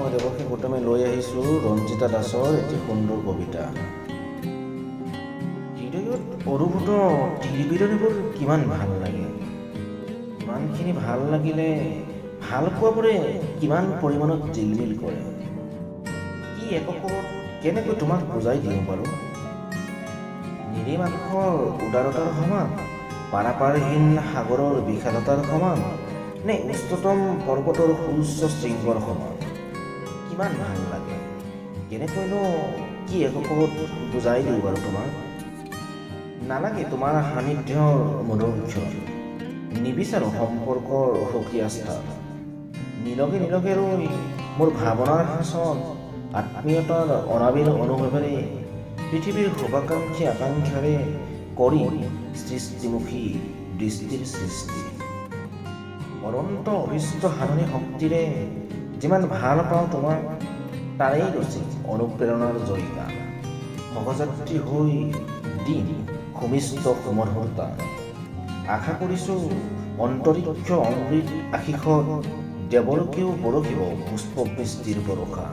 মই দেৱৰ্ষি গৌতমে লৈ আহিছোঁ ৰঞ্জিতা দাসৰ এটি সুন্দৰ কবিতা। হৃদয়ত অনুভূত তিৰবিৰণিবোৰ কিমান ভাল লাগে, ইমানখিনি ভাল লাগিলে ভাল পোৱাবোৰে কিমান পৰিমাণত জিলমিল কৰে। কি এককত কেনেকৈ তোমাক বুজাই দিওঁ বাৰু? নীলিম আকাশৰ উদাৰতাৰ সমান, পাৰাপাৰহীন সাগৰৰ বিশালতাৰ সমান, নে উচ্চতম পৰ্বতৰ সুউচ্চ শৃংগৰ সমান? কিমান ভাল লাগে, কেনেকৈনো কি এককত বুজাই দিওঁ বাৰু তোমাক? নালাগে তোমাৰ সান্নিধ্যৰ মধুৰ ক্ষণ, নিবিচাৰোঁ সম্পৰ্কৰ সুকীয়া স্থান। নিলগে নিলগে ৰৈ মোৰ ভাৱনাৰ সাঁচত আত্মীয়তাৰ অনাবিল অনুভৱেৰে, পৃথিৱীৰ শুভাকাংক্ষী আকাংক্ষাৰে কৰিম সৃষ্টিমুখী দৃষ্টিৰ সৃষ্টি। অনন্ত অভীষ্ট সাধনী শক্তিৰে যিমান ভাল পাওঁ তোমাক, তাৰেই ৰচিম অনুপ্ৰেৰণাৰ জয়গান। সহযাত্ৰী হৈ দিম সুমিষ্ট সুমধুৰ তান। আশা কৰিছোঁ অন্তৰীক্ষ অমৃত আশীষত দেৱলোকেও বৰষিব পুষ্পবৃষ্টিৰ বৰষা।